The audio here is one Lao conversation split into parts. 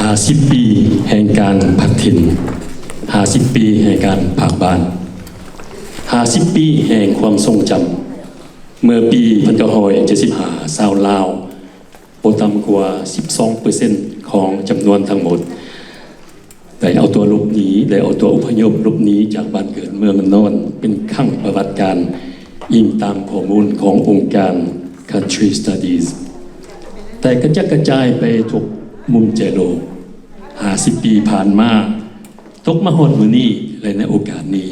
ຫ້າສິບປີແຫ່ງການພັດຖິ່ນ, ຫ້າສິບປີແຫ່ງການພາກບ້ານ, ຫ້າສິບປີແຫ່ງຄວາມຊົງຈຳ. ເມື່ອປີພັນເກົ້າຮ້ອຍເຈັດສິບຫ້າ ຊາວລາວບໍ່ຕ່ຳກວ່າສິບສອງເປີເຊັນຂອງຈຳນວນທັງໝົດ ໄດ້ເອົາຕົວຫຼົບໜີ, ໄດ້ເອົາຕົວອົບພະຍົບຫຼົບໜີຈາກບ້ານເກີດເມືອງນອນ ເປັນຄັ້ງປະຫວັດການ, ອີງຕາມຂໍ້ມູນຂອງອົງການ Country Studies. ແຕ່ກະຈັດກະຈາຍໄປທຸກມຸມແຈໂລກ. ຫ້າສິບປີຜ່ານມາ, ຕົກມາຮອດມື້ນີ້ ແລະ ໃນໂອກາດນີ້,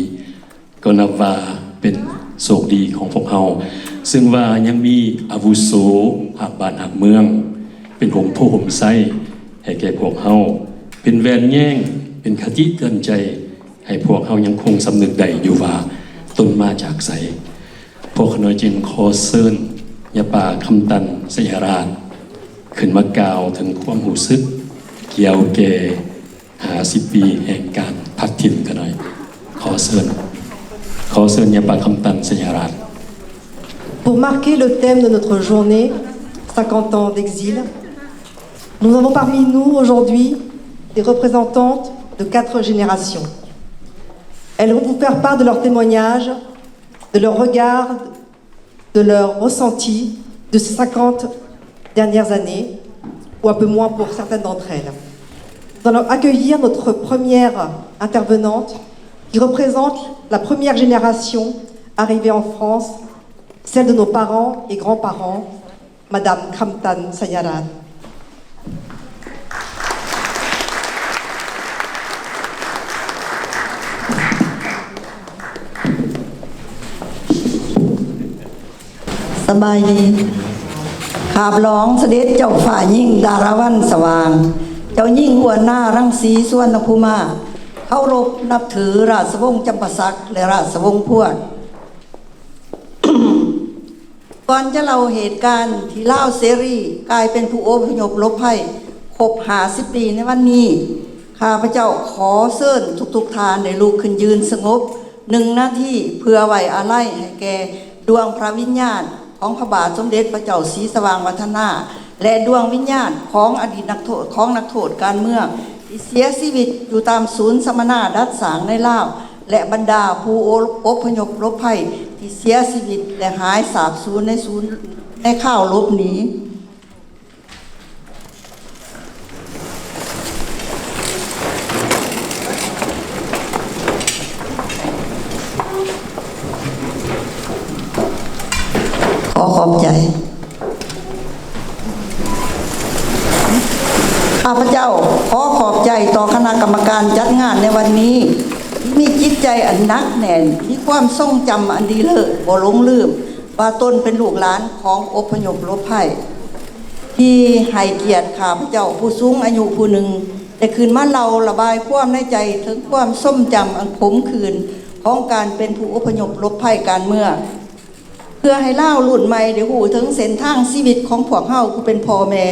ກໍນັບວ່າເປັນໂຊກດີຂອງພວກເຮົາ, ເຊິ່ງວ່າຍັງມີອາວຸໂສຮາກບ້ານຮາກເມືອງ ເປັນຮົ່ມໂພຮົ່ມໄຊໃຫ້ແກ່ພວກເຮົາ, ເປັນແວ່ນແຍງ, ເປັນຄະຕິເຕືອນໃຈໃຫ້ພວກເຮົາຍັງຄົງສຳນຶກໄດ້ຢູ່ວ່າຕົນມາຈາກໃສ. ພວກຂ້ານ້ອຍຈຶ່ງຂໍເຊີນຍາປ້າຄຳຕັນ ໄຊຍະລາດ ຂຶ້ນມາກ່າວເຖິງຄວາມຮູ້ສຶກກ່ຽວແກ່ ຫ້າສິບປີແຫ່ງການພັດຖິ່ນຂະນ້ອຍ. ຂໍເຊີນ, ຂໍເຊີນຍາປ້າຄຳຕັນ ໄຊຍະລາດ. Pour marquer le thème de notre journée, cinquante ans d'exil, nous avons parmi nous aujourd'hui des représentantes de quatre générations. Elles vont vous faire part de leurs témoignages, de leurs regards, de leur ressenti de ces cinquante dernières années, ou un peu moins pour certaines d'entre elles. Nous allons accueillir notre première intervenante qui représente la première génération arrivée en France, celle de nos parents et grands-parents, Madame Khamtan Sayalad. ສະບາຍດີ. ຂ້າພະລອງສະເດັດເຈົ້າຟ້າຍິງ ດາລາວັນສະຫວ່າງ, ເຈົ້າຍິງ ອວນນາ ລັງສີ ສຸວັນນະພູມາ, ເຄົາລົບນັບຖື ລາຊະວົງຈຳປາສັກ ແລະ ລາຊະວົງພວດ. ກ່ອນຈະເລົ່າເຫດການທີ່ລາວເສລີກາຍເປັນຜູ້ອົບພະຍົບຫຼົບໄພຄົບຫ້າສິບປີໃນວັນນີ້, ຂ້າພະເຈົ້າຂໍເຊີນທຸກໆທ່ານໄດ້ລຸກຂຶ້ນຢືນສະຫງົບໜຶ່ງນາທີ ເພື່ອໄວ້ອາໄລໃຫ້ແກ່ດວງພະວິນຍານຂອງພະບາດສົມເດັດພະເຈົ້າສີສະຫວ່າງວັດທະນາ ແລະ ດວງວິນຍານຂອງອະດີດນັກໂທດ, ຂອງນັກໂທດການເມືອງທີ່ເສຍຊີວິດຢູ່ຕາມສູນສຳມະນາດັດສ້າງໃນລາວ ແລະ ບັນດາຜູ້ອົບພະຍົບຫຼົບໄພທີ່ເສຍຊີວິດ ແລະ ຫາຍສາບສູນໃນສູນ, ໃນຄາວຫຼົບໜີ. ຂໍຂອບໃຈ. ຂ້າພະເຈົ້າຂໍຂອບໃຈຕໍ່ຄະນະກຳມະການຈັດງານໃນວັນນີ້ ທີ່ມີຈິດໃຈອັນໜັກແໜ້ນ, ມີຄວາມຊົງຈຳອັນດີເລີດ, ບໍ່ຫຼົງລືມວ່າຕົນເປັນລູກຫຼານຂອງອົບພະຍົບຫຼົບໄພ ທີ່ໃຫ້ກຽດຂ້າພະເຈົ້າຜູ້ສູງອາຍຸຜູ້ໜຶ່ງ ໄດ້ຂຶ້ນມາເລົ່າລະບາຍຄວາມໃນໃຈເຖິງຄວາມຊົງຈຳອັນຂົມຂື່ນຂອງການເປັນຜູ້ອົບພະຍົບຫຼົບໄພການເມືອງ. ເພື່ອໃຫ້ລາວລຸ້ນໃໝ່ໄດ້ຮູ້ເຖິງເສັ້ນທາງຊີວິດຂອງພວກເຮົາຜູ້ເປັນພໍ່ແມ່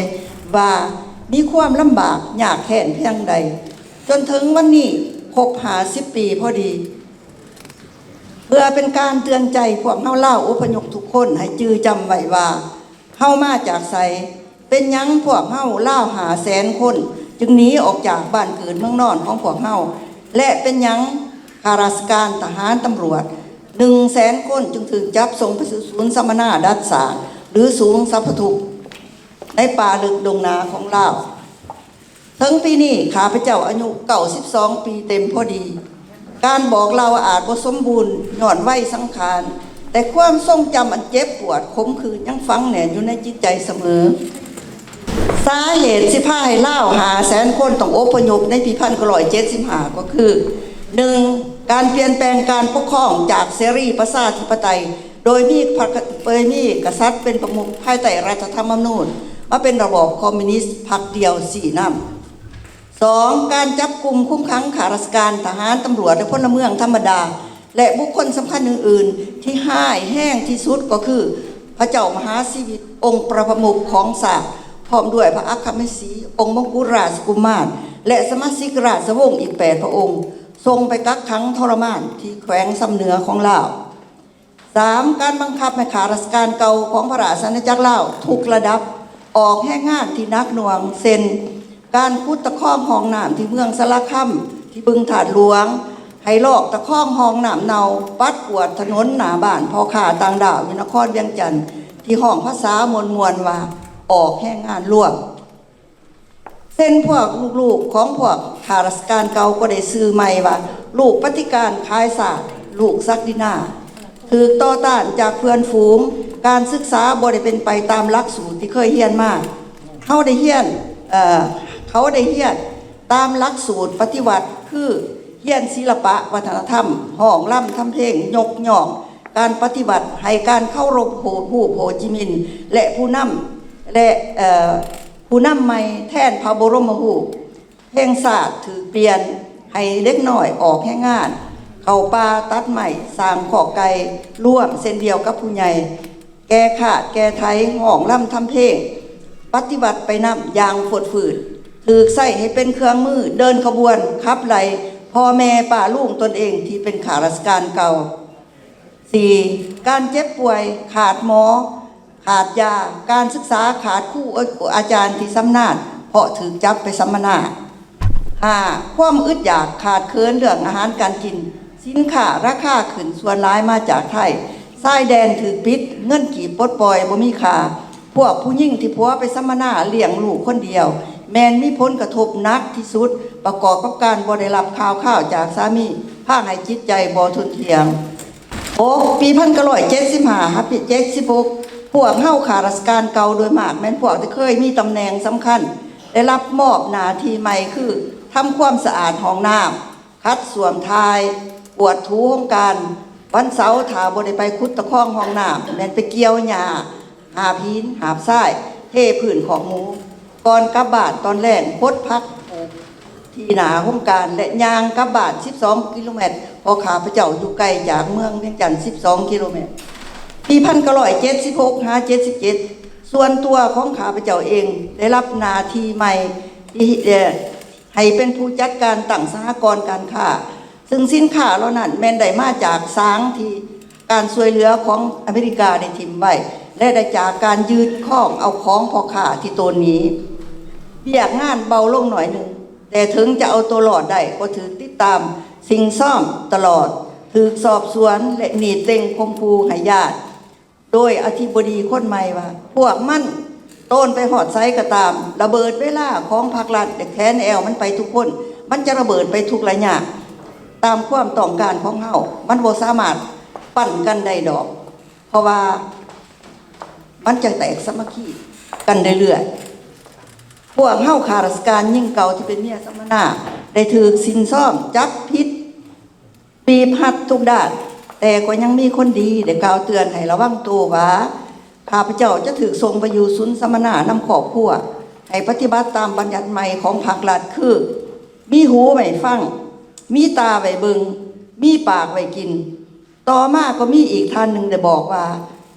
ວ່າມີຄວາມລຳບາກຍາກແຄ້ນພຽງໃດ, ຈົນເຖິງວັນນີ້ຄົບຫ້າສິບປີພໍດີ. ເພື່ອເປັນການເຕືອນໃຈພວກເຮົາລາວອົບພະຍົບທຸກຄົນໃຫ້ຈື່ຈຳໄວ້ວ່າ ເຮົາມາຈາກໃສ? ເປັນຫຍັງພວກເຮົາລາວຫ້າແສນຄົນຈຶ່ງໜີອອກຈາກບ້ານເກີດເມືອງນອນຂອງພວກເຮົາ? ແລະ ເປັນຫຍັງຂ້າລາຊະການ, ທະຫານ, ຕຳຫຼວດ ໜຶ່ງແສນຄົນຈຶ່ງຖືກຈັບສົ່ງໄປສູ່ສູນສຳມະນາດັດສ້າງ ຫຼື ສູນສັບພະທຸກໃນປ່າເລິກດົງໜາຂອງລາວ? ເຖິງປີນີ້ ຂ້າພະເຈົ້າອາຍຸເກົ້າສິບສອງປີເຕັມພໍດີ. ການບອກເລົ່າອາດບໍ່ສົມບູນຍ້ອນໄວສັງຂານ, ແຕ່ຄວາມຊົງຈຳອັນເຈັບປວດຂົມຂື່ນຍັງຝັງແໜ້ນຢູ່ໃນຈິດໃຈສະເໝີ. ສາເຫດທີ່ພາໃຫ້ລາວຫ້າແສນຄົນຕ້ອງອົບພະຍົບໃນປີພັນເກົ້າຮ້ອຍເຈັດສິບຫ້າ ກໍຄື ໜຶ່ງ ການປ່ຽນແປງການປົກຄອງຈາກເສລີປະຊາທິປະໄຕ ໂດຍມີພະ ໂດຍມີກະສັດເປັນປະມຸກ ພາຍໃຕ້ລັດຖະທຳມະນູນ ມາເປັນລະບອບຄອມມິວນິດພັກດຽວຊີ້ນຳ. ສອງ ການຈັບກຸມຄຸມຂັງຂ້າລາຊະການ, ທະຫານ, ຕຳຫຼວດ ແລະ ພົນລະເມືອງທຳມະດາ ແລະ ບຸກຄົນສຳຄັນອື່ນໆ ທີ່ຮ້າຍແຮງທີ່ສຸດກໍຄື ພະເຈົ້າມະຫາຊີວິດ ອົງປະປະມຸກຂອງຊາດ ພ້ອມດ້ວຍພະອັກຄະມະເສນີ ອົງມົງກຸດລາຊະກຸມານ ແລະ ສະມາຊິກລາຊະວົງອີກແປດພະອົງ ສົ່ງໄປກັກຂັງທໍລະມານທີ່ແຂວງຊຳເໜືອຂອງລາວ. ສາມ ການບັງຄັບໃຫ້ຂ້າລາຊະການເກົ່າຂອງພະລາຊະອານາຈັກລາວທຸກລະດັບອອກແຮງງານທີ່ໜັກໜ່ວງ ເຊັ່ນ ການຂຸດຕະຄອງຮ່ອງນ້ຳທີ່ເມືອງສາລະຄຳ ທີ່ບຶງທາດຫຼວງ ໃຫ້ລອກຕະຄອງຮ່ອງນ້ຳເນົ່າ ປັດກວາດຖະໜົນໜ້າບ້ານພໍ່ຄ້າຕ່າງດ້າວຢູ່ນະຄອນວຽງຈັນ ທີ່ຮ້ອງພາສາມ່ວນໆວ່າ ອອກແຮງງານລວມ. ເຊັ່ນພວກລູກໆຂອງພວກຂ້າລາຊະການເກົ່າກໍໄດ້ຊື່ໃໝ່ວ່າ ລູກປະຕິການຂາຍຊາດ, ລູກສັກດິນາ, ຖືກຕໍ່ຕ້ານຈາກເພື່ອນຝູງ, ການສຶກສາບໍ່ໄດ້ເປັນໄປຕາມຫຼັກສູດທີ່ເຄີຍຮຽນມາ. ເຮົາໄດ້ຮຽນ, ເອີ, ເຂົາໄດ້ຮຽນຕາມຫຼັກສູດປະຕິວັດ ຄື ຮຽນສິລະປະວັດທະນະທຳ, ຮ້ອງລຳທຳເພງ, ຍົກຍ້ອງການປະຕິວັດ, ໃຫ້ການເຄົາລົບຮູບໂຮຈິມິນ ແລະ ຜູ້ນຳ ແລະ ເອີ, ຜູ້ນຳໃໝ່ແທນພະບໍລົມມະຮູບ. ເພງຊາດຖືກປ່ຽນໃຫ້ເດັກນ້ອຍອອກແຮງງານ, ເຂົ້າປ່າຕັດໄມ້, ສ້າງຄອກໄກ່ລວມເຊັ່ນດຽວກັບຜູ້ໃຫຍ່, ແກ່ຂາດແກ່ໄຖ, ຮ້ອງລຳທຳເພງ, ປະຕິວັດໄປນຳຢ່າງຟົດຟື້ນ, ຖືກໃຊ້ໃຫ້ເປັນເຄື່ອງມືເດີນຂະບວນຂັບໄລ່ພໍ່ແມ່ປ້າລຸງຕົນເອງທີ່ເປັນຂ້າລາຊະການເກົ່າ. ສີ່, ການເຈັບປ່ວຍ, ຂາດໝໍ, ຂາດຢາ, ການສຶກສາ, ຂາດຄູອາຈານທີ່ຊຳນານ ເພາະຖືກຈັບໄປສຳມະນາ. ຫ້າ, ຄວາມອຶດຢາກ, ຂາດເຂີນເລື່ອງອາຫານການກິນ, ສິນຄ້າລາຄາຂຶ້ນສ່ວນຫຼາຍມາຈາກໄທ, ຊາຍແດນຖືກປິດ, ເງິນກີບປົດປ່ອຍບໍ່ມີຄ່າ. ພວກຜູ້ຍິງທີ່ຜົວໄປສຳມະນາລ້ຽງລູກຄົນດຽວ ແມ່ນມີຜົນກະທົບໜັກທີ່ສຸດ, ປະກອບກັບການບໍ່ໄດ້ຮັບຂ່າວຄາວຈາກສາມີ, ພາໃຫ້ຈິດໃຈບໍ່ທົນທ່ຽງ. ຫົກ, ປີພັນເກົ້າຮ້ອຍເຈັດສິບຫ້າ ຫາປີເຈັດສິບຫົກ ພວກເຮົາຂ້າລາຊະການເກົ່າໂດຍມາກແມ່ນພວກທີ່ເຄີຍມີຕຳແໜ່ງສຳຄັນ ໄດ້ຮັບມອບໜ້າທີ່ໃໝ່ຄື ທຳຄວາມສະອາດຫ້ອງນ້ຳ, ຂັດສ້ວມຖ່າຍ, ກວດຖູໂຮງການ. ວັນເສົາຖ້າບໍ່ໄດ້ໄປຂຸດຕະຄອງຮ່ອງນ້ຳ ແມ່ນໄປກ່ຽວຫຍ້າ, ຫາບຫີນ, ຫາບຊາຍ, ເທພື້ນຄອກໝູ. ກ່ອນກັບບ້ານຕອນແລງ ຫົດຜັກປູກທີ່ໜ້າໂຮງການ ແລະ ຍ່າງກັບບ້ານສິບສອງກິໂລແມັດ, ເພາະຂ້າພະເຈົ້າຢູ່ໄກຈາກເມືອງວຽງຈັນສິບສອງກິໂລແມັດ. ປີພັນເກົ້າຮ້ອຍເຈັດສິບຫົກ ຫາ ເຈັດສິບເຈັດ ສ່ວນຕົວຂອງຂ້າພະເຈົ້າເອງໄດ້ຮັບໜ້າທີ່ໃໝ່ທີ່ ເອີ ໃຫ້ເປັນຜູ້ຈັດການຕັ້ງສະຫະກອນການຄ້າ, ຊຶ່ງສິນຄ້າເຫຼົ່ານັ້ນແມ່ນໄດ້ມາຈາກສາງທີ່ການຊ່ວຍເຫຼືອຂອງອາເມລິກາໄດ້ຖິ້ມໄວ້ ແລະ ໄດ້ຈາກການຍຶດຄອງເອົາຂອງພໍ່ຄ້າທີ່ໂຕນໜີ. ວຽກງານເບົາລົງໜ້ອຍໜຶ່ງ, ແຕ່ເຖິງຈະເອົາຕົວລອດໄດ້ ກໍຖືກຕິດຕາມ, ສິ່ງຊອມຕະຫຼອດ, ຖືກສອບສວນ ແລະ ໜີບເຕັງຂົ່ມຂູ່ໃຫ້ຢ້ານ ໂດຍອະທິບໍດີຄົນໃໝ່ວ່າ ພວກມັນໂຕນໄປຮອດໃສກໍຕາມ, ລະເບີດເວລາຂອງພັກລັດໄດ້ແຂນແອວມັນໄປທຸກຄົນ, ມັນຈະລະເບີດໄປທຸກໄລຍະ ຕາມຄວາມຕ້ອງການຂອງເຮົາ, ມັນບໍ່ສາມາດປັ້ນກັນໄດ້ດອກ, ເພາະວ່າມັນຈະແຕກສາມັກຄີກັນເລື້ອຍໆ. ພວກເຮົາຂ້າລາຊະການຍິງເກົ່າທີ່ເປັນເມຍສຳມະນາ ໄດ້ຖືກສິນຊອມ, ຈັບຜິດ, ບີບຮັດທຸກດ້ານ, ແຕ່ກໍຍັງມີຄົນດີໄດ້ກ່າວເຕືອນໃຫ້ລະວັງໂຕວ່າ ຂ້າພະເຈົ້າຈະຖືກສົ່ງໄປຢູ່ສູນສຳມະນານຳຄອບຄົວ, ໃຫ້ປະຕິບັດຕາມບັນຍັດໃໝ່ຂອງພັກລັດ ຄື ມີຫູໄວ້ຟັງ, ມີຕາໄວ້ເບິ່ງ, ມີປາກໄວ້ກິນ. ຕໍ່ມາກໍມີອີກທ່ານໜຶ່ງໄດ້ບອກວ່າ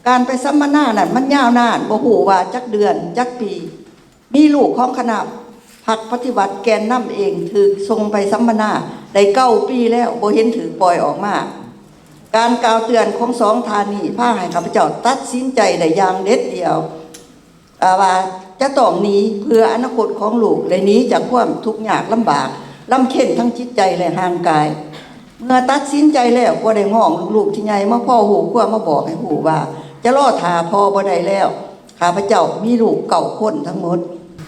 ການໄປສຳມະນານັ້ນມັນຍາວນານ, ບໍ່ຮູ້ວ່າຈັກເດືອນ, ຈັກປີ. ມີລູກຂອງຄະນະພັກປະຕິວັດແກນນຳເອງຖືກສົ່ງໄປສຳມະນາໄດ້ເກົ້າປີແລ້ວ ບໍ່ເຫັນຖືກປ່ອຍອອກມາ. ການກ່າວເຕືອນຂອງສອງທ່ານນີ້ພາໃຫ້ຂ້າພະເຈົ້າຕັດສິນໃຈໄດ້ຢ່າງເດັດດ່ຽວ ເອີ ວ່າຈະຕ້ອງໜີເພື່ອອະນາຄົດຂອງລູກ ແລະ ໜີຈາກຄວາມທຸກຍາກລຳບາກ ລຳເຄັນທັງຈິດໃຈ ແລະ ຮ່າງກາຍ. ເມື່ອຕັດສິນໃຈແລ້ວ ກໍໄດ້ຮ້ອງລູກໆທີ່ໃຫຍ່ມາພໍຮູ້ຄວາມ ມາບອກໃຫ້ຮູ້ວ່າ ຈະລໍຖ້າພໍ່ບໍ່ໄດ້ແລ້ວ. ຂ້າພະເຈົ້າມີລູກເກົ້າຄົນທັງໝົດ.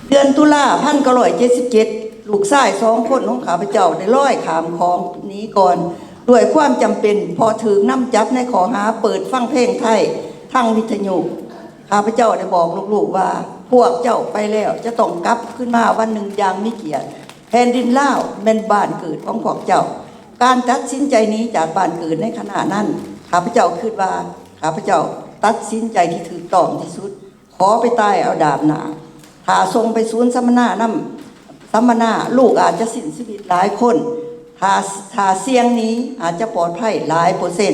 ເດືອນຕຸລາ ພັນເກົ້າຮ້ອຍເຈັດສິບເຈັດ ລູກຊາຍສອງຄົນຂອງຂ້າພະເຈົ້າໄດ້ລອຍຂ້າມຂອງໜີກ່ອນ ດ້ວຍຄວາມຈຳເປັນ ເພາະຖືກນຳຈັບໃນຂໍ້ຫາເປີດຟັງເພງໄທທາງວິທະຍຸ. ຂ້າພະເຈົ້າໄດ້ບອກລູກໆວ່າ ພວກເຈົ້າໄປແລ້ວຈະຕ້ອງກັບຄືນມາວັນໜຶ່ງຢ່າງມີກຽດ. ແຜ່ນດິນລາວແມ່ນບ້ານເກີດຂອງພວກເຈົ້າ. ການຕັດສິນໃຈໜີຈາກບ້ານເກີດໃນຂະນະນັ້ນ, ຂ້າພະເຈົ້າຄິດວ່າ ຂ້າພະເຈົ້າຕັດສິນໃຈທີ່ຖືກຕ້ອງທີ່ສຸດ. ຂໍໄປຕາຍເອົາດາບໜ້າ. ຖ້າສົ່ງໄປສູນສຳມະນານຳ, ສຳມະນາ, ລູກອາດຈະສິ້ນຊີວິດຫຼາຍຄົນ. ຖ້າ, ຖ້າສ່ຽງໜີ, ອາດຈະປອດໄພຫຼາຍເປີເຊັນ.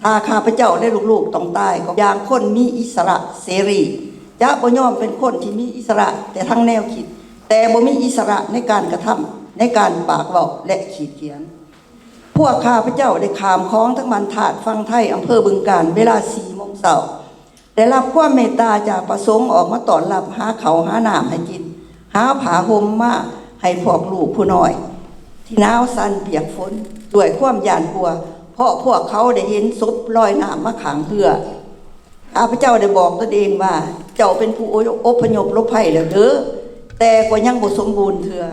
ຖ້າຂ້າພະເຈົ້າ ແລະ ລູກໆຕ້ອງຕາຍ, ກໍຢ່າງຄົນມີອິດສະຫຼະເສລີ. ຈະບໍ່ຍອມເປັນຄົນທີ່ມີອິດສະຫຼະແຕ່ທາງແນວຄິດ, ແຕ່ບໍ່ມີອິດສະຫຼະໃນການກະທຳ, ໃນການປາກເວົ້າ ແລະ ຂີດຂຽນ. ພວກຂ້າພະເຈົ້າໄດ້ຂ້າມຂອງທາງບ້ານທາດຝັ່ງໄທ, ອຳເພີບຶງການ, ເວລາສີ່ໂມງເຊົ້າ. ໄດ້ຮັບຄວາມເມດຕາຈາກພະສົງອອກມາຕ້ອນຮັບ, ຫາເຂົ້າຫານ້ຳໃຫ້ກິນ, ຫາຜ້າຫົ່ມມາໃຫ້ພວກລູກຜູ້ນ້ອຍ ທີ່ໜາວສັ່ນປຽກຝົນດ້ວຍຄວາມຢ້ານກົວ ເພາະພວກເຂົາໄດ້ເຫັນສົບລອຍນ້ຳມາຂ້າງເຮືອ. ຂ້າພະເຈົ້າໄດ້ບອກຕົນເອງວ່າ ເຈົ້າເປັນຜູ້ອົບພະຍົບຫຼົບໄພແລ້ວເດີ, ແຕ່ກໍຍັງບໍ່ສົມບູນເທື່ອ.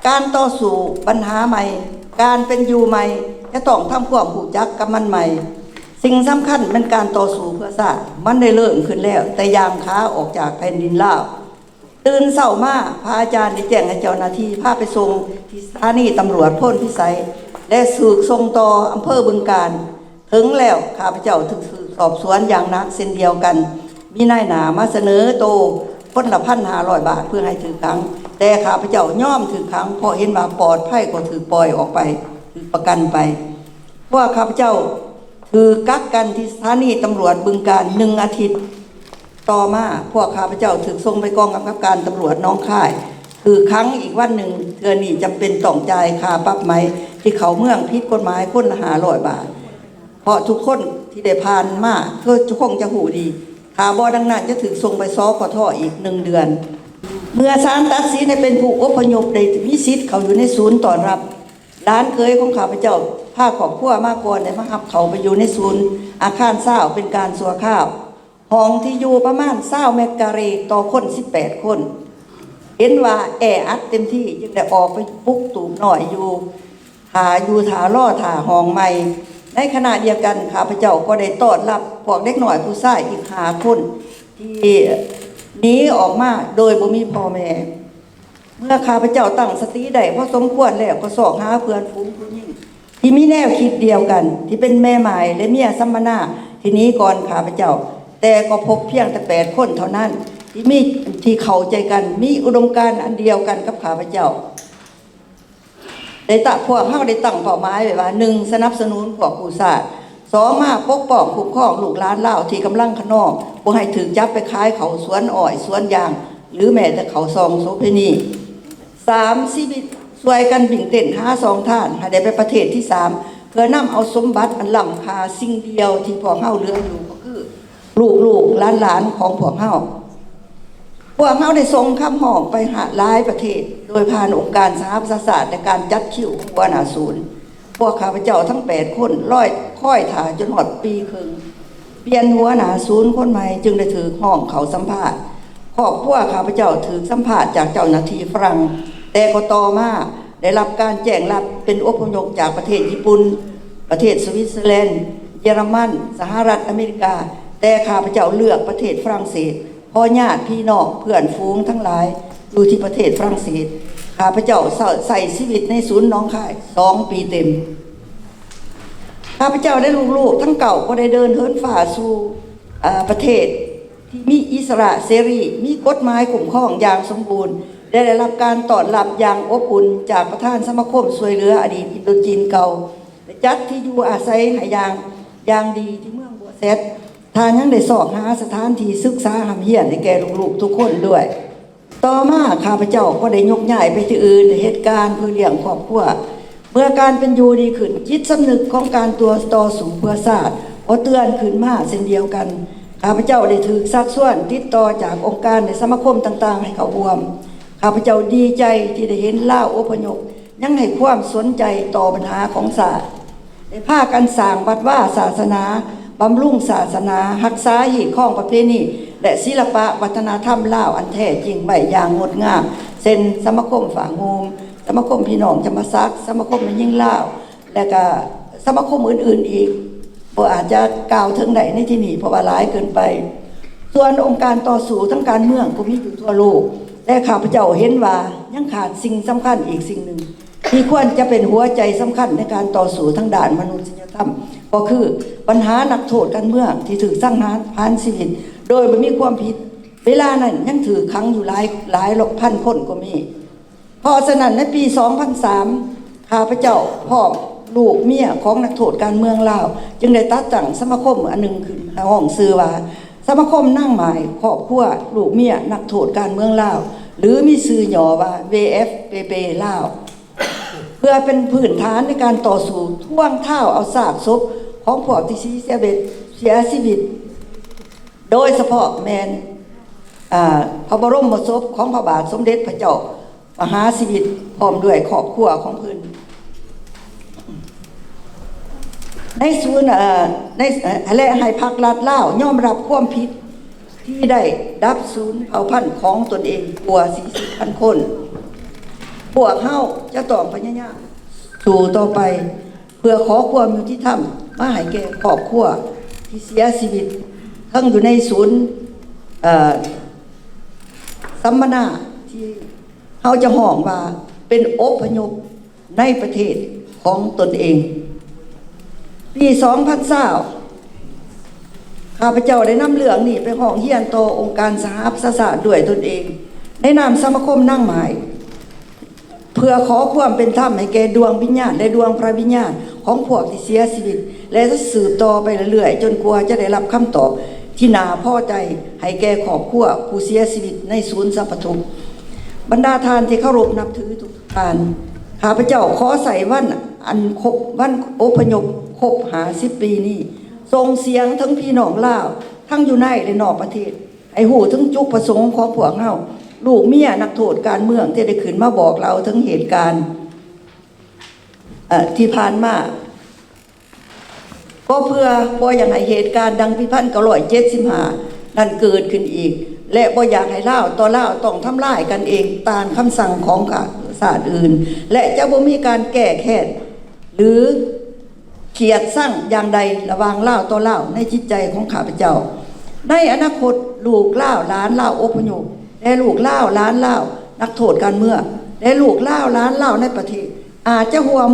ການຕໍ່ສູ້ບັນຫາໃໝ່, ການເປັນຢູ່ໃໝ່ ຈະຕ້ອງທຳຄວາມຮູ້ຈັກກັບມັນໃໝ່. ສິ່ງສຳຄັນແມ່ນການຕໍ່ສູ້ເພື່ອຊາດ, ມັນໄດ້ເລີ່ມຂຶ້ນແລ້ວ ແຕ່ຍ່າງຂາອອກຈາກແຜ່ນດິນລາວ. ຕື່ນເຊົ້າມາ, ພະອາຈານໄດ້ແຈ້ງໃຫ້ເຈົ້າໜ້າທີ່ພາໄປສົ່ງທີ່ສະຖານີຕຳຫຼວດໂພນພິໄສ ແລະ ຖືກສົ່ງຕໍ່ອຳເພີບຶງການ. ເຖິງແລ້ວ ຂ້າພະເຈົ້າຖືກສອບສວນຢ່າງໜັກເຊັ່ນດຽວກັນ. ມີນາຍໜ້າມາສະເໜີໂຕຄົນລະພັນຫ້າຮ້ອຍບາດເພື່ອໃຫ້ຖືກຂັງ, ແຕ່ຂ້າພະເຈົ້າຍອມຖືກຂັງ ເພາະເຫັນວ່າປອດໄພ ກໍຖືກປ່ອຍອອກໄປ, ຖືກປະກັນໄປ. ພວກຂ້າພະເຈົ້າຖືກກັກກັນທີ່ສະຖານີຕຳຫຼວດບຶງການໜຶ່ງອາທິດ. ຕໍ່ມາ ພວກຂ້າພະເຈົ້າຖືກສົ່ງໄປກອງກຳກັບການຕຳຫຼວດໜອງຄາຍ, ຖືກຂັງອີກວັນໜຶ່ງ. ເທື່ອນີ້ຈຳເປັນຕ້ອງຈ່າຍຄ່າປັບໃໝທີ່ເຂົ້າເມືອງຜິດກົດໝາຍຄົນລະຫ້າຮ້ອຍບາດ, ເພາະທຸກຄົນທີ່ໄດ້ຜ່ານມາກໍຄົງຈະຮູ້ດີ. ຖ້າບໍ່ດັ່ງນັ້ນ ຈະຖືກສົ່ງໄປ ສພທ ອີກໜຶ່ງເດືອນ. ເມື່ອສານຕັດສິນໃຫ້ເປັນຜູ້ອົບພະຍົບ ໄດ້ມີສິດເຂົ້າຢູ່ໃນສູນຕ້ອນຮັບ, ຫຼານເຂີຍຂອງຂ້າພະເຈົ້າພາຄອບຄົວມາກ່ອນ ໄດ້ມາຮັບເຂົ້າໄປຢູ່ໃນສູນອາຄານຊາວເປັນການຊົ່ວຄາວ. ຫ້ອງທີ່ຢູ່ປະມານຊາວແມັດກາເຣຕໍ່ຄົນ ສິບແປດຄົນ. ເຫັນວ່າແອອັດເຕັມທີ່ ຈຶ່ງໄດ້ອອກໄປປຸກຕູບນ້ອຍຢູ່ ຖ້າຢູ່ຖ້າ ລໍຖ້າຫ້ອງໃໝ່. ໃນຂະນະດຽວກັນ ຂ້າພະເຈົ້າກໍໄດ້ຕ້ອນຮັບພວກເດັກນ້ອຍຜູ້ຊາຍອີກຫ້າຄົນ ທີ່ໜີອອກມາໂດຍບໍ່ມີພໍ່ແມ່. ເມື່ອຂ້າພະເຈົ້າຕັ້ງສະຕິໄດ້ພໍສົມຄວນແລ້ວ ກໍຊອກຫາເພື່ອນຝູງຜູ້ຍິງທີ່ມີແນວຄິດດຽວກັນ ທີ່ເປັນແມ່ໝ້າຍ ແລະ ເມຍສຳມະນາທີ່ໜີກ່ອນຂ້າພະເຈົ້າ, ແຕ່ກໍພົບພຽງແຕ່ແປດຄົນເທົ່ານັ້ນ ທີ່ມີ ທີ່ເຂົ້າໃຈກັນ, ມີອຸດົມການອັນດຽວກັນກັບຂ້າພະເຈົ້າ. ໄດ້ຕະ ພວກເຮົາໄດ້ຕັ້ງເປົ້າໝາຍໄວ້ວ່າ ໜຶ່ງ ສະໜັບສະໜູນພວກກູ້ຊາດ, ສອງ ມາປົກປ້ອງຄຸ້ມຄອງລູກຫຼານລາວທີ່ກຳລັງຂະນອງ ບໍ່ໃຫ້ຖືກຈັບໄປຂາຍເຂົ້າສວນອ້ອຍ ສວນຢາງ ຫຼື ແມ້ແຕ່ເຂົ້າຊ່ອງໂສເພນີ. ສາມ ຊີວິດຊ່ວຍກັນວິ່ງເຕັ້ນຫາຊ່ອງທາງ ໃຫ້ໄດ້ໄປປະເທດທີສາມ ເພື່ອນຳເອົາສົມບັດອັນລ້ຳຄ່າ. ສິ່ງດຽວທີ່ພວກເຮົາເຫຼືອຢູ່ກໍຄື ລູກໆ ຫຼານໆ ຂອງພວກເຮົາ. ພວກເຮົາໄດ້ສົ່ງຄຳຮ້ອງໄປຫາຫຼາຍປະເທດ ໂດຍຜ່ານອົງການສະຫະປະຊາຊາດ ແລະ ການຈັດຄິວຂອງຫົວໜ້າສູນ. ພວກຂ້າພະເຈົ້າທັງແປດຄົນ ລອຍ ຄອຍຖ້າຈົນຮອດປີເຄິ່ງ ປ່ຽນຫົວໜ້າສູນຄົນໃໝ່ ຈຶ່ງໄດ້ຖືກຮ້ອງເຂົ້າສຳພາດ. ຄອບຄົວຂ້າພະເຈົ້າຖືກສຳພາດຈາກເຈົ້າໜ້າທີ່ຝຣັ່ງ, ແຕ່ກໍຕໍ່ມາ ໄດ້ຮັບການແຈ້ງລາເປັນອົບພະຍົບຈາກປະເທດຍີ່ປຸ່ນ, ປະເທດສະວິດເຊີແລນ, ເຢຍລະມັນ, ສະຫະລັດອາເມລິກາ, ແຕ່ຂ້າພະເຈົ້າເລືອກປະເທດຝຣັ່ງເສດ ເພາະຍາດພີ່ນ້ອງເພື່ອນຝູງທັງຫຼາຍຢູ່ທີ່ປະເທດຝຣັ່ງເສດ. ຂ້າພະເຈົ້າໃຊ້ ໃຊ້ຊີວິດໃນສູນໜອງຄາຍສອງປີເຕັມ. ຂ້າພະເຈົ້າ ແລະ ລູກໆທັງເກົ້າກໍໄດ້ເດີນເຫີນຟ້າສູ່ ເອີ ປະເທດ ທີ່ມີອິດສະຫຼະເສລີ, ມີກົດໝາຍຄຸ້ມຄອງຢ່າງສົມບູນ ແລະ ໄດ້ຮັບການຕ້ອນຮັບຢ່າງອົບອຸ່ນຈາກປະທານສະມາຄົມຊ່ວຍເຫຼືອອະດີດອິນໂດຈີນເກົ່າ ແລະ ຈັດທີ່ຢູ່ອາໄສໃຫ້ຢ່າງ ຢ່າງດີທີ່ເມືອງບົວແຊັດ. ທ່ານຍັງໄດ້ຊອກຫາສະຖານທີ່ສຶກສາຮ່ຳຮຽນໃຫ້ແກ່ລູກໆທຸກຄົນດ້ວຍ. ຕໍ່ມາ ຂ້າພະເຈົ້າກໍໄດ້ຍົກຍ້າຍໄປທີ່ອື່ນ ແລະ ເຮັດການເພື່ອລ້ຽງຄອບຄົວ. ເມື່ອການເປັນຢູ່ດີຂຶ້ນ, ຈິດສຳນຶກຂອງການຕົວ ຕໍ່ສູ້ເພື່ອຊາດກໍເຕືອນຂຶ້ນມາເຊັ່ນດຽວກັນ. ຂ້າພະເຈົ້າໄດ້ຖືກຊັກຊວນຕິດຕໍ່ຈາກອົງການ ແລະ ສະມາຄົມຕ່າງໆໃຫ້ເຂົ້າຮ່ວມ. ຂ້າພະເຈົ້າດີໃຈທີ່ໄດ້ເຫັນລາວອົບພະຍົບຍັງໃຫ້ຄວາມສົນໃຈຕໍ່ບັນຫາຂອງຊາດ. ໄດ້ພາກັນສ້າງວັດວາສາສະໜາ, ບຳລຸງສາສະໜາ, ຮັກສາຮີດຄອງປະເພນີ ແລະ ສິລະປະວັດທະນະທຳລາວອັນແທ້ຈິງໄວ້ຢ່າງງົດງາມ, ເຊັ່ນ ສະມາຄົມຝາງໂຮມ, ສະມາຄົມພີ່ນ້ອງຈຳປາສັກ, ສະມາຄົມແມ່ຍິງລາວ ແລະ ກະສະມາຄົມອື່ນໆອີກ. ບໍ່ອາດຈະກ່າວເຖິງໄດ້ໃນທີ່ນີ້ ເພາະວ່າຫຼາຍເກີນໄປ. ສ່ວນອົງການຕໍ່ສູ້ທາງການເມືອງກໍມີຢູ່ທົ່ວໂລກ, ແຕ່ຂ້າພະເຈົ້າເຫັນວ່າຍັງຂາດສິ່ງສຳຄັນອີກສິ່ງໜຶ່ງ ທີ່ຄວນຈະເປັນຫົວໃຈສຳຄັນໃນການຕໍ່ສູ້ທາງດ້ານມະນຸດສະຍະທຳ ກໍຄືບັນຫານັກໂທດການເມືອງທີ່ຖືກສັງຫານປະຫານຊີວິດໂດຍບໍ່ມີຄວາມຜິດ. ເວລານັ້ນຍັງຖືກຂັງຢູ່ຫຼາຍ ຫຼາຍພັນຄົນກໍມີ. ເພາະສະນັ້ນ ໃນປີສອງພັນສາມ ຂ້າພະເຈົ້າພ້ອມລູກເມຍຂອງນັກໂທດການເມືອງລາວ ຈຶ່ງໄດ້ຈັດຕັ້ງສະມາຄົມອັນໜຶ່ງຂຶ້ນ ໃຫ້ຮ້ອງຊື່ວ່າ ສະມາຄົມນາງໝ້າຍຄອບຄົວລູກເມຍນັກໂທດການເມືອງລາວ ຫຼື ມີຊື່ຫຍໍ້ວ່າ ເວເອັຟເປເປ ລາວ ເພື່ອເປັນພື້ນຖານໃນການຕໍ່ສູ້ທວງທາວເອົາຊາກສົບຂອງພວກທີ່ເສຍຊີວິດ ເສຍຊີວິດ ໂດຍສະເພາະແມ່ນ ອາ ພະບໍລົມສົບຂອງພະບາດສົມເດັດພະເຈົ້າມະຫາຊີວິດ ພ້ອມດ້ວຍຄອບຄົວຂອງເພິ່ນ ໃນສູນ ເອີ ໃນ ເອີ ແລະ ໃຫ້ພັກລັດລາວຍອມຮັບຄວາມຜິດທີ່ໄດ້ດັບສູນເຜົ່າພັນຂອງຕົນເອງກວ່າສີ່ສິບພັນຄົນ. ພວກເຮົາຈະຕ້ອງພະຍາຍາມສູ້ຕໍ່ໄປ ເພື່ອຂໍຄວາມຍຸຕິທຳມາໃຫ້ແກ່ຄອບຄົວທີ່ເສຍຊີວິດ ທັງຢູ່ໃນສູນ ເອີ ສຳມະນາ ທີ່ເຮົາຈະຮ້ອງວ່າເປັນອົບພະຍົບໃນປະເທດຂອງຕົນເອງ. ປີສອງພັນຊາວ ຂ້າພະເຈົ້າໄດ້ນຳເລື່ອງນີ້ໄປຮ້ອງຮຽນຕໍ່ອົງການສະຫະປະຊາຊາດດ້ວຍຕົນເອງ ໃນນາມສະມາຄົມນາງໝ້າຍ ເພື່ອຂໍຄວາມເປັນທຳໃຫ້ແກ່ດວງວິນຍານ ແລະ ດວງພະວິນຍານຂອງພວກທີ່ເສຍຊີວິດ ແລະ ຈະສືບຕໍ່ໄປເລື້ອຍໆ ຈົນກວ່າຈະໄດ້ຮັບຄຳຕອບທີ່ໜ້າພໍໃຈໃຫ້ແກ່ຄອບຄົວຜູ້ເສຍຊີວິດໃນສູນສັບພະທຸກ. ບັນດາທ່ານທີ່ເຄົາລົບນັບຖືທຸກທ່ານ, ຂ້າພະເຈົ້າຂໍໃຊ້ວັນອັນຄົບ ວັນອົບພະຍົບຄົບຫ້າສິບປີນີ້ ສົ່ງສຽງເຖິງພີ່ນ້ອງລາວ ທັງຢູ່ໃນ ແລະ ນອກປະເທດ ໃຫ້ຮູ້ເຖິງຈຸດປະສົງຂອງພວກເຮົາ, ລູກເມຍນັກໂທດການເມືອງທີ່ໄດ້ຂຶ້ນມາບອກເລົ່າເຖິງເຫດການ ເອີ ທີ່ຜ່ານມາ, ກໍເພື່ອບໍ່ຢາກໃຫ້ເຫດການດັ່ງປີພັນເກົ້າຮ້ອຍເຈັດສິບຫ້ານັ້ນເກີດຂຶ້ນອີກ ແລະ ບໍ່ຢາກໃຫ້ລາວຕໍ່ລາວຕ້ອງທຳລາຍກັນເອງຕາມຄຳສັ່ງຂອງຊາດອື່ນ ແລະ ຈະບໍ່ມີການແກ້ແຄ້ນ ຫຼື ກຽດຊັງຢ່າງໃດລະຫວ່າງລາວຕໍ່ລາວໃນຈິດໃຈຂອງຂ້າພະເຈົ້າ. ໃນອະນາຄົດ, ລູກລາວຫຼານລາວອົບພະຍົບ ແລະ ລູກລາວຫຼານລາວນັກໂທດການເມືອງ ແລະ ລູກລາວຫຼານລາວໃນປະເທດ ອາດຈະຮ່ວມ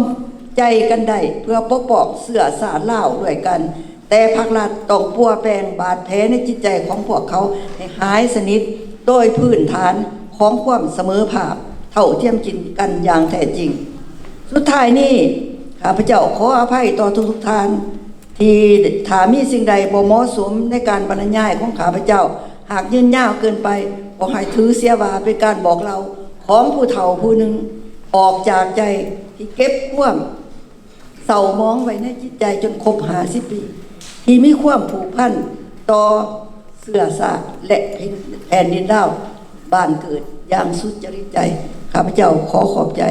ໃຈກັນໄດ້ເພື່ອປົກປ້ອງເຊື້ອຊາດລາວດ້ວຍກັນ, ແຕ່ພັກລັດຕ້ອງປົວແປງບາດແຜໃນຈິດໃຈຂອງພວກເຂົາໃຫ້ຫາຍສະໜິດ ໂດຍພື້ນຖານຂອງຄວາມສະເໝີພາບ ເທົ່າທຽມກິນກັນຢ່າງແທ້ຈິງ. ສຸດທ້າຍນີ້, ຂ້າພະເຈົ້າຂໍອະໄພຕໍ່ທຸກໆທ່ານ ທີ່ຖ້າມີສິ່ງໃດບໍ່ເໝາະສົມໃນການບັນລະຍາຍຂອງຂ້າພະເຈົ້າ, ຫາກຍືນຍາວເກີນໄປ, ຂໍໃຫ້ຖືເສຍວ່າເປັນການບອກເລົ່າຂອງຜູ້ເຖົ້າຜູ້ໜຶ່ງ ອອກຈາກໃຈທີ່ເກັບຄວາມເສົ້າໝອງໄວ້ໃນຈິດໃຈຈົນຄົບຫ້າສິບປີ, ທີ່ມີຄວາມຜູກພັນຕໍ່ເຊື້ອຊາດ ແລະ ແຜ່ນດິນລາວ ບ້ານເກີດຢ່າງສຸດຈະລິດໃຈ. ຂ້າພະເຈົ້າຂໍຂອບໃຈ.